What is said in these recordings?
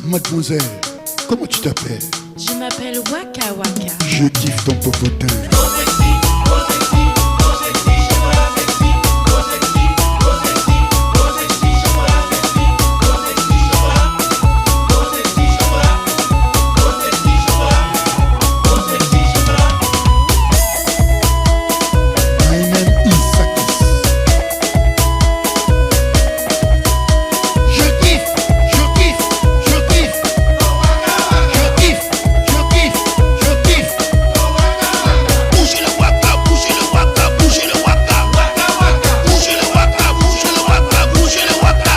Mademoiselle, comment tu t'appelles? Je m'appelle Waka Waka. Je kiffe ton popotin. My name is Sakis. Je kiffe, je kiffe, je kiffe. Je kiffe, je kiffe, je kiffe. Bougez le waka, bougez le waka, bougez le waka. Bougez le waka, bougez le waka, bougez le waka.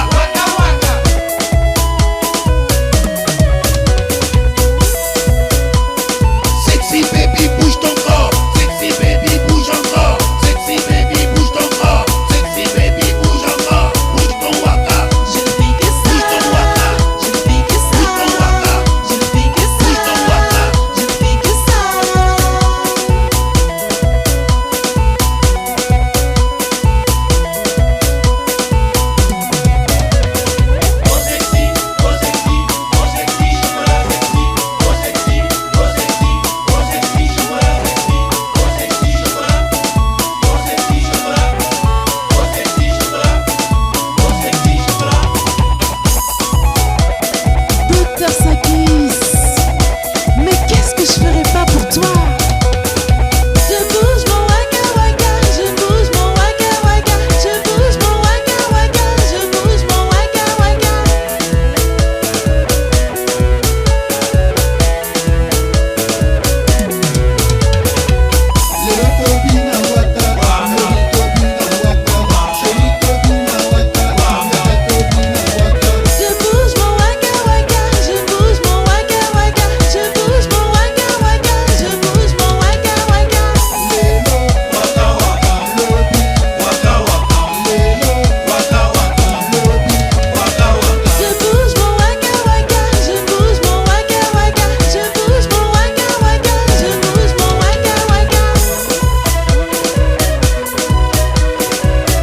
Sexy baby, bouge ton corps. Sexy baby, bouge encore. Sexy baby, bouge ton corps. Sexy baby, bouge encore. Bouge ton waka. Je ne fais que ça. Bouge ton waka. Je ne fais que ça. Bouge ton waka. Je ne fais que ça. Bouge ton waka. Je ne fais que ça. Docteur Sakis, mais qu'est-ce que je ferais pas pour toi? Je bouge mon waka waka, je bouge mon waka waka, je bouge mon waka waka, je bouge mon waka waka. Lelo tobina waka, lobi tobina waka, chéri tobina waka, ngaka tobina waka. Je bouge mon waka waka, je bouge mon waka waka, je bouge mon waka waka, je bouge mon waka waka. Lelo lobi lelo lobi. Je bouge mon waka waka, je bouge mon waka waka, je bouge mon waka waka, je bouge mon waka waka.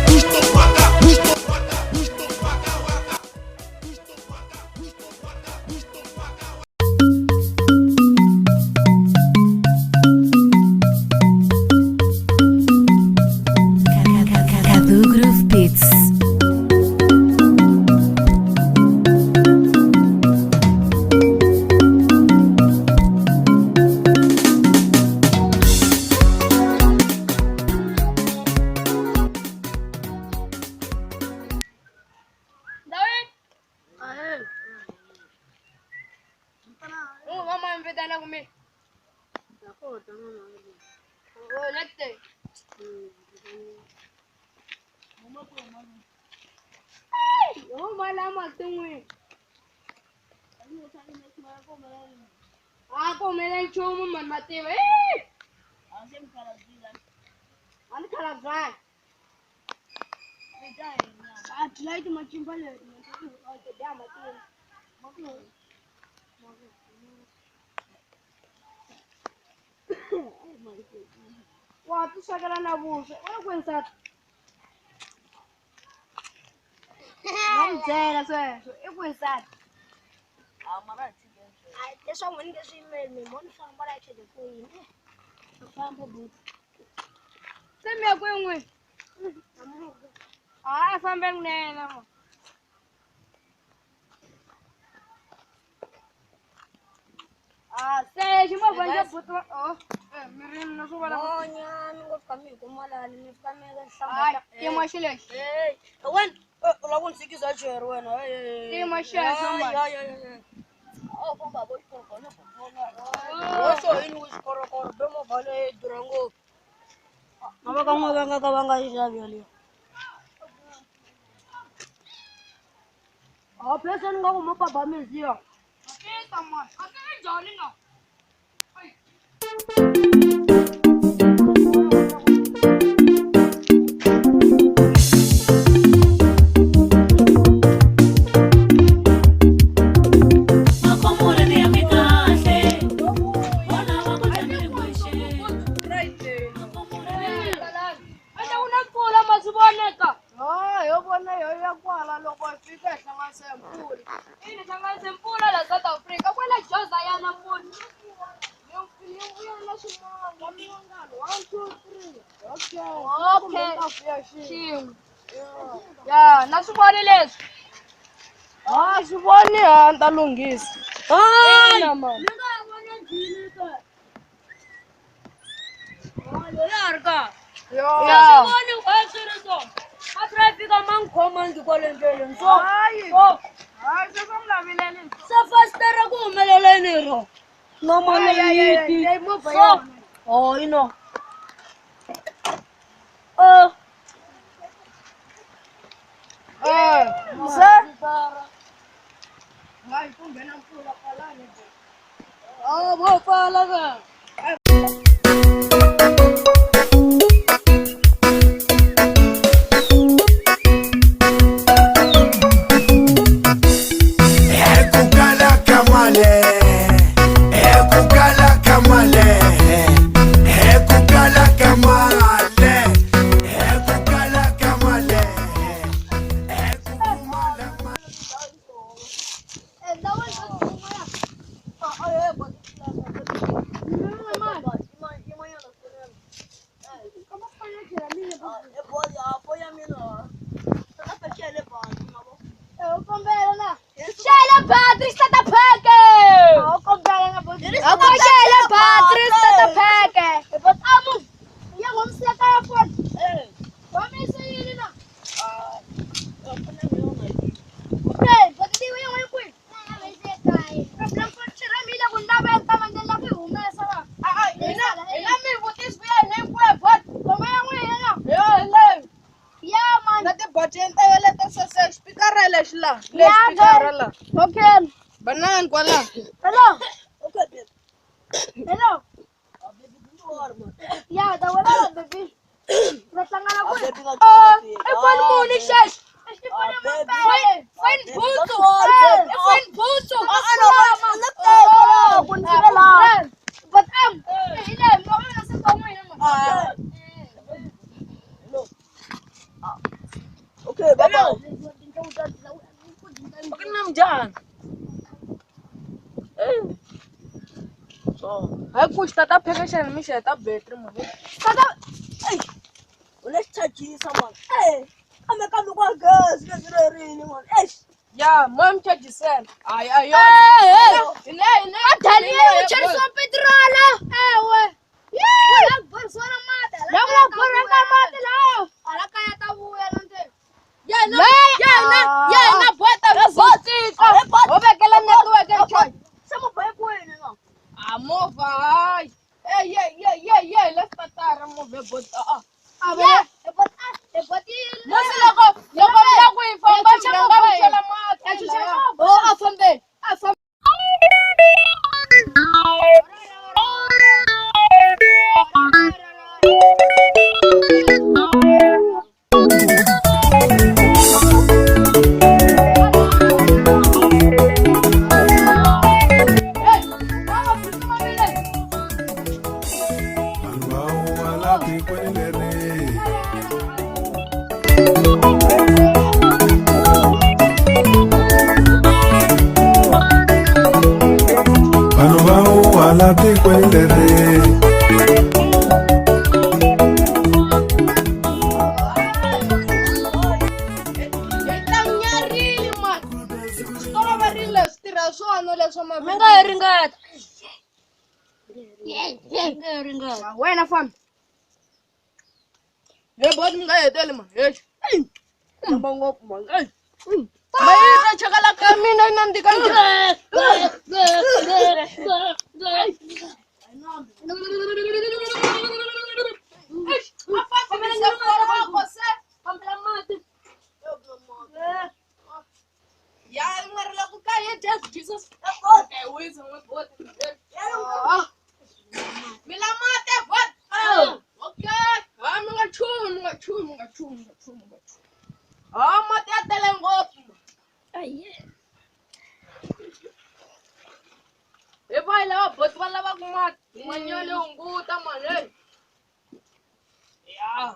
Bouge ton waka, bouge ton waka, bouge ton waka waka. Bouge ton waka, bouge ton waka, bouge ton waka. Cadu Groove Beats. David. Oh, mama mi vitana ku mi. Oh, lette. Oh, mala ma tungwe. Ako mele chomu man mate we. An kala dry. Wa tu swekela na vuswa u le kwini nsati nga n'wi byela sweswo i kwini nsati. Leswaku ni nge swi yimeli mi mo ni famba la tlhelo ku yini famba buti. Se mi ya kwini n'wini? A fambeni kunene mo. A se ximovha xa buti wa oh mi ri na swo vula. Monya mi ngo fika mi hi kuma lani mi fika mi Hayi tima xi lexi. Wena u lava ku ni tshikisa cheri wena. Tima xexo mani. A wu famba vo xikorokoro xo yini ku xikorokoro be movha leyi durha ngopfu a va ka n'we va nga ka va nga yi xavi yaliya. A phese ni nga ku mo papa miziya. Akita mani a ti njhani na. Ene u na mpfula ma swi voneka. Ho yo vona yo ya ku kwala loko hi fika hi hlanganisa hi mpfula. Ini hlanganise mpfula la South Africa kwela Joza ya na mpfula. Ni vuya na ximanga mi vangani 1 2 3. Okay. Okay. Okay. Xin'we. Ya, na swi voni leswi. Ah, swi voni ha ni ta lunghisa. Ina man. Ni nga vona njhini ka. Ya ri ka. Yo. Swi voni why swi ri so. A traffic a ma ni khomangi kwale ndleleni. So, Hayi. so Hayi, se swa mi lavileli. se fasitere ku humelela yini ro? Na Ay, ay, ay, malayiti. ay, movha So, yona. oh, ino. Eh, Eh, se hayi ku nghena mpfula kwalani. ah, vo pfala ka. Ekukala kamale, ekukala kamale, ekukala kamale, ekukala kamale, ekukumala Xela battery starter pack. Xela battery starter pack. Hina mi vutisi ku ya hi hinkwayo bot. Yo, hi leyi. Na tiboteni ta yona leto saseka, xipikara lexi la. Lexi xipikara la. Okay. Banani kwala. Hello. Hello. Ya, ta wena baby. Va hlangana kwihi? I foni muni xexi? Foni bhutsu. I foni bhutsu. But hi le mi va se ka n'wina ma. Okay, bye bye. Njani? Hayi ku xi tata pheke xana mi xi heta battery mani. Tata U le xi chajisa man. Eh, kambe kambe kwa gezi leswi rerini man. Eish. Ya, moya mi chajisela. Hayi a Eh, yona. eh. Hi le hi le. A Daniel u cherisiwa petiroli. Ewe. La borisiwa na mati. La ku la borisa mati lawa. Ala kaya ta vuya la ndzeni. Yena yena yena bota botiko. Ho vekela network e charge. Se mo boy kwini no. A movha hayi. Eh ye ye ye ye le statara movha bot. Ah. A va. E boti. Musi loko loko mi la ku yi famba mi rhanga mi chela mati. Oh, a fambe. A fambe. Hey, mama tsutsuma mile. Vanhu va huma la tikweni leri. Vanhu va huma la tikweni leri. Hi ta nyarile man. Swi toloverile leswi tirha swona leswa Mi nga yi ringeta. Mi nga yi ringeta. Wena famba. He bot mi nga heteli man. Hey. Namba ngopfu man. Hey. Ma yi ta chakala ka mina yi nandzika njhani? Eish, a fambisa foroko se. Ya n'we ri loko ka ye just Jesus. Okay, wisa n'we bot. Ah. Mi la mate bot. Okay. Ha mi nga chuhi, mi nga chuhi, mi nga chuhi, mi nga chuhi, mi nga chuhi. Ah, mati ya tele ngopfu. Hi va hi lava boti va lavaka mati. Manyele hunguta mani. Hey. Ya.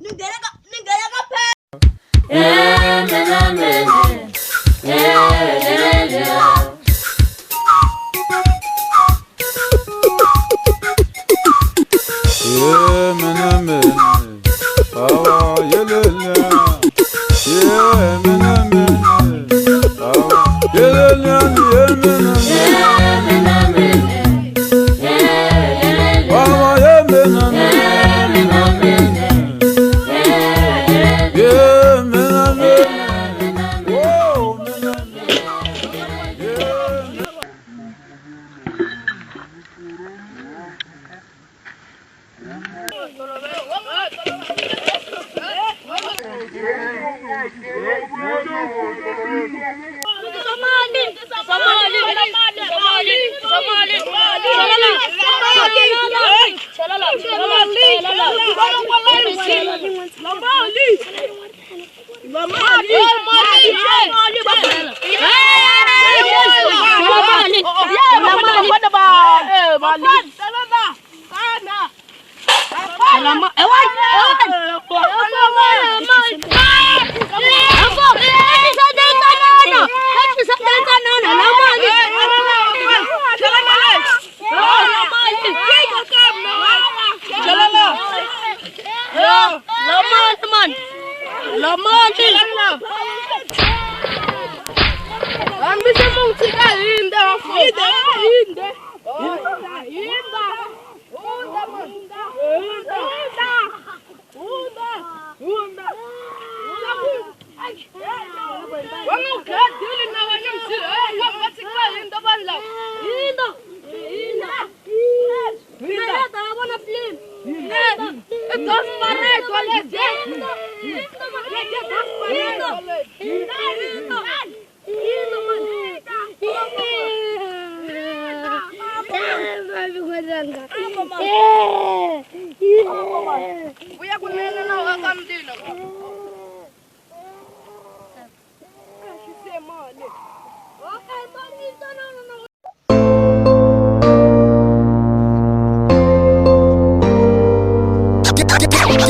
Ni nghena ka ni nghena ka phe.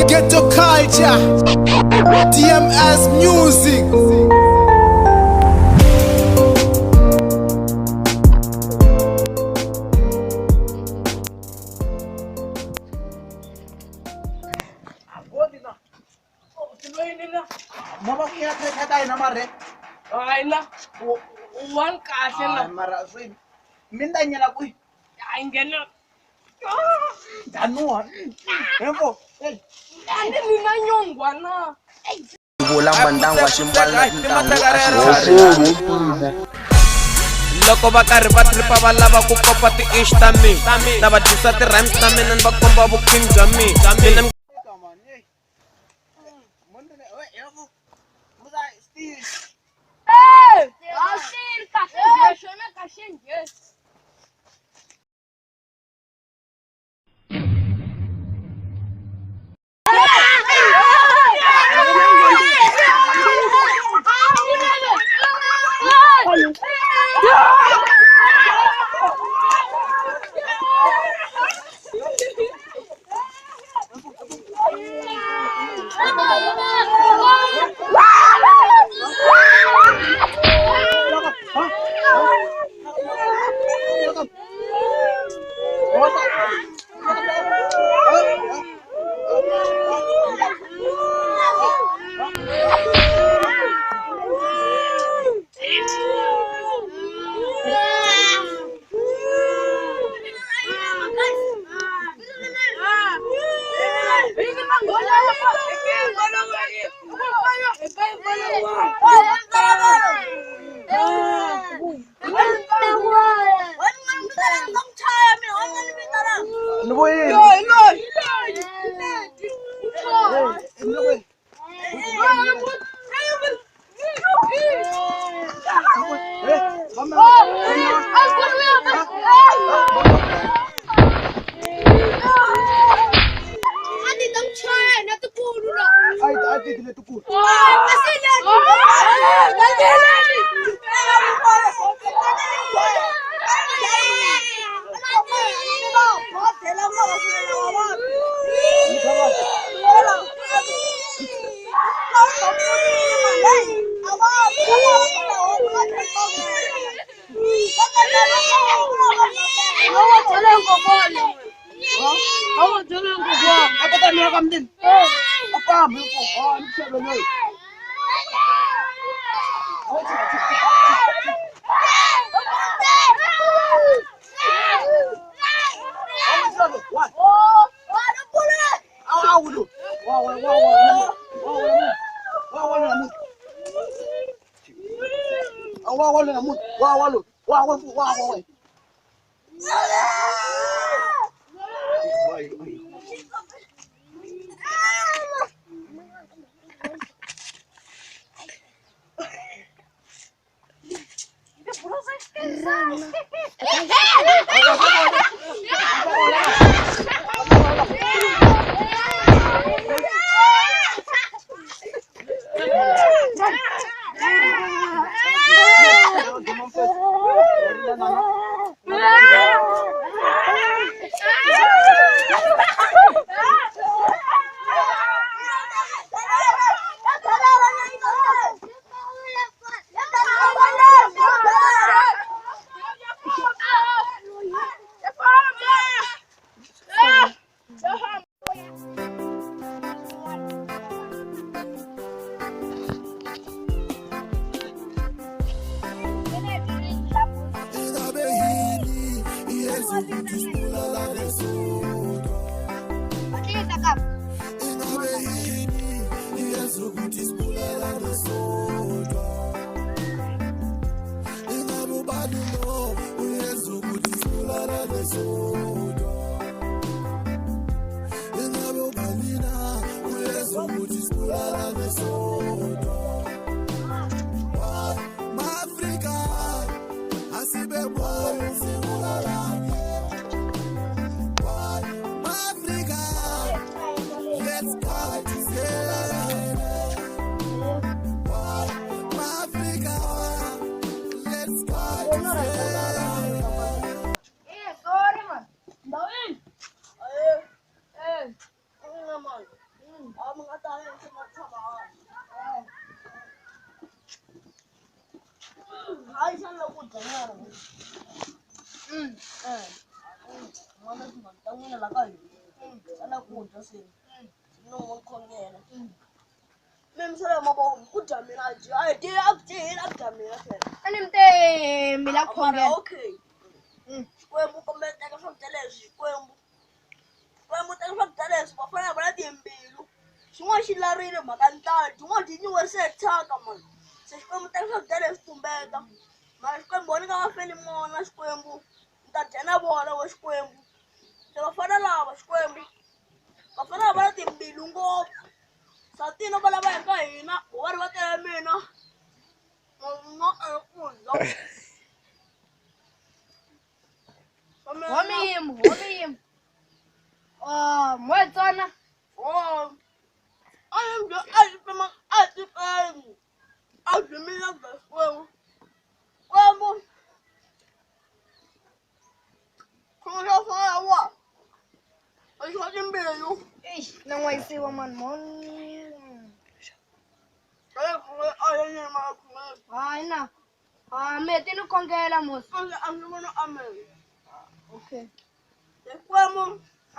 Ghetto culture, DMS music. Loko va karhi va tripa va lava ku kopa ti-ish ta mina, na va dyisa ti-rhymes ta mina ni va komba vuking bya mina. Mina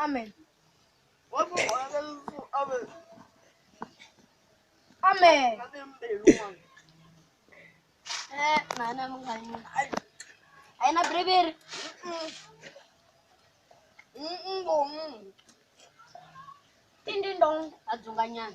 Amen. Amen. Aina beber. Tindin dong ajungannya.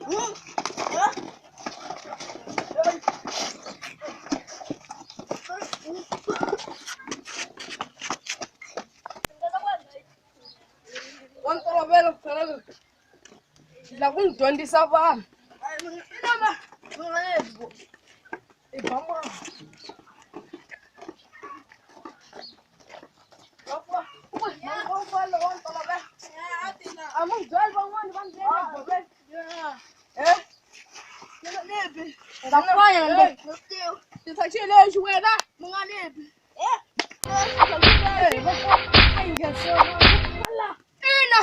Wa ntolovelo phela la ku ni dyondzisa vanhu. I ba mani? A mi byeli van'wani va ndzeni eh Tisa xilo lexi wena mi nga libi. Ina.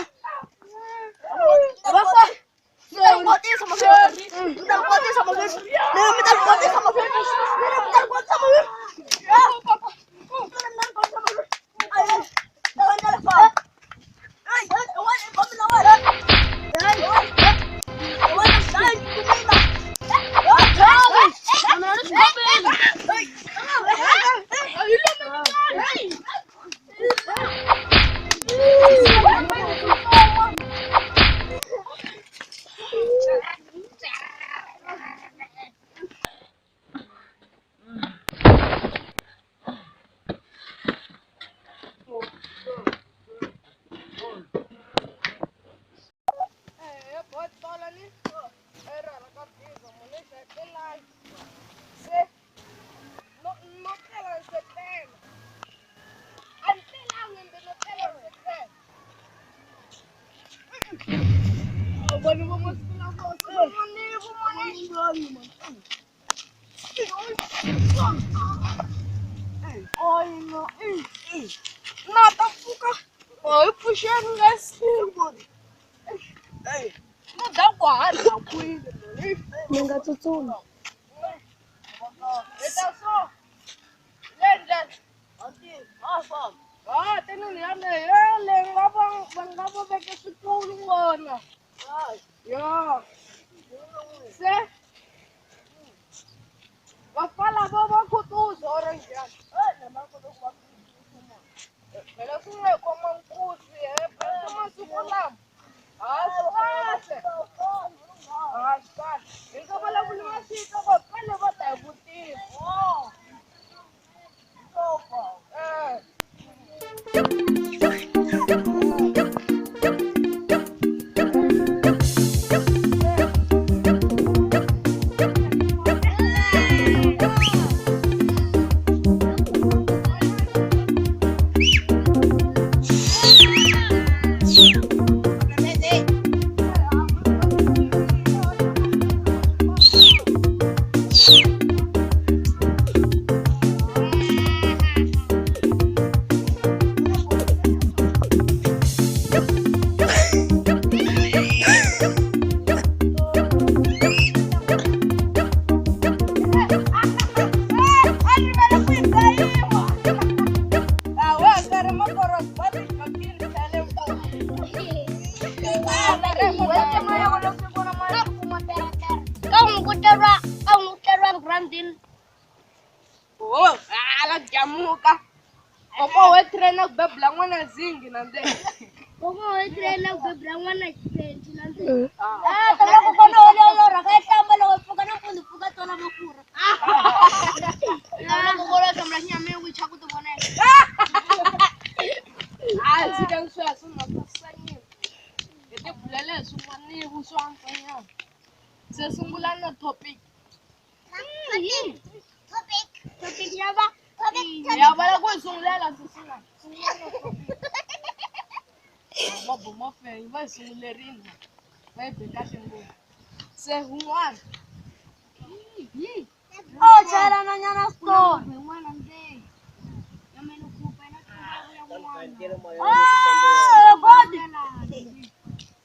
Mi nga tsutsumi.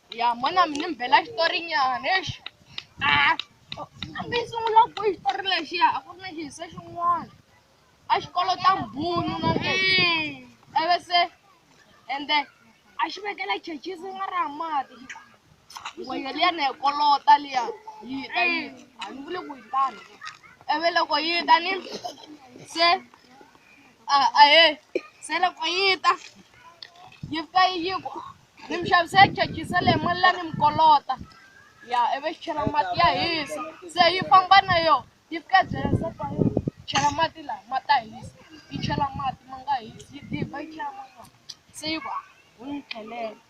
Ya mona mina ni bela xitori nyana exi hambi sungula ku xitori lexiya a ku ri na xihisa xin'wana a xi kolota mbunu na ivi se ende a xi vekela chechisi nga ri ha mati ngwenya liya na yi kolota liya yi ta yi a ni vuli ku yi tano ivi loko yi ta ni se ahe se loko yi ta yi fika yi ku ni mi xavisela chechisa leyi mali liya ni mi kolota Ya ivi xi chela mati ya hisa. Se yi famba na yona yi fika yi byela nsati wa yona chela mati lawa ma ta hisa. Yi chela mati ma nga hisi yi diba yi chela man'wana. Se yi ku u ni tlhelela.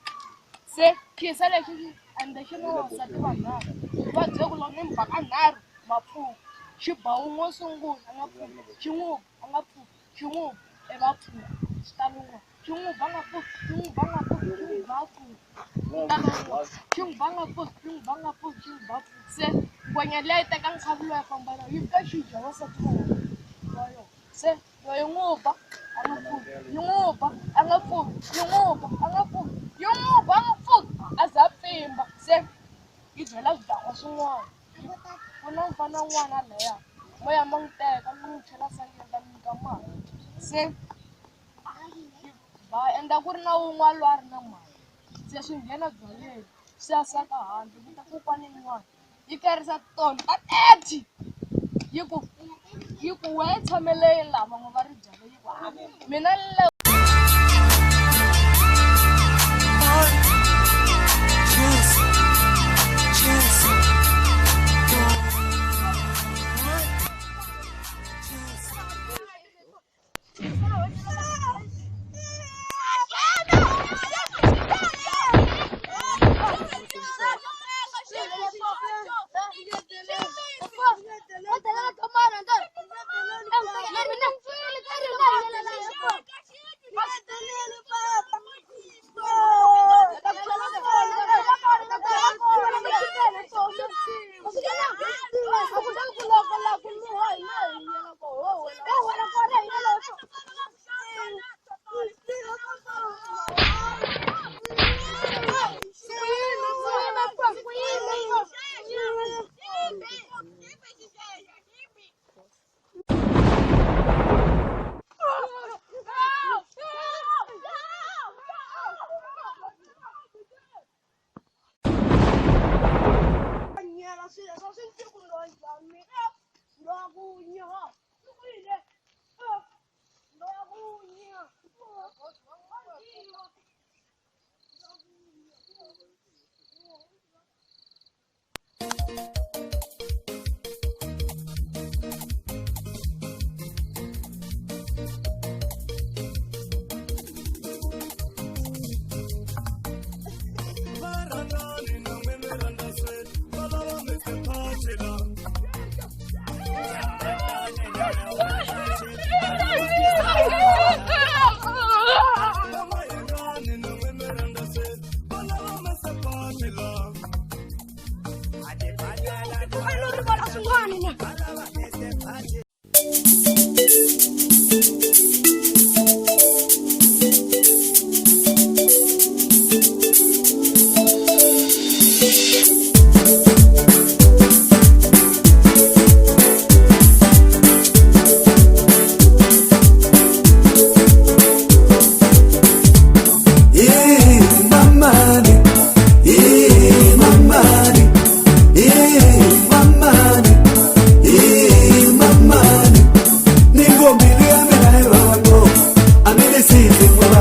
Se xi hisa lexi xi ende xi na vavasati vanharhu. Va byele ku loko ni mi ba kanharhu ma pfuka. Xi ba wun'we wo sungula a nga pfuki, xi n'wi ba a nga pfuki, xi n'wi ba ivi a pfuka xi ta lowun'wana. Xi n'wi ba a nga pfuki, xi n'wi ba a nga pfuki, xi n'wi ba a pfuka ku ta lowun'wana. Xi n'wi ba a nga pfuki, xi n'wi ba a nga pfuki, xi n'wi ba a pfuka. Se ngwenya liya yi teka nkhavi luwa yi famba na yona yi fika xi dya wansati wa yona. Se loyi yi n'wi ba a nga pfuki, yi n'wi ba a nga pfuki, yi n'wi ba a nga pfuki, yi n'wi ba a nga pfuki a za a pfimba. Se yi byela swidakwa swin'wana ku na mufana wun'wana laya mo ya ma n'wi teka mi n'wi chela sangeni mi ta mi nyika mali. Se ba ende a ku ri na wun'wana loyi a ri na mali se swi nghena byaleni swi ya saka handle ku ta kokwani yin'wana yi kerisa tona ta 30 yi ku yi ku wehe tshameleni laha van'we va ri byale yi ku mina ni le.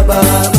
Baba.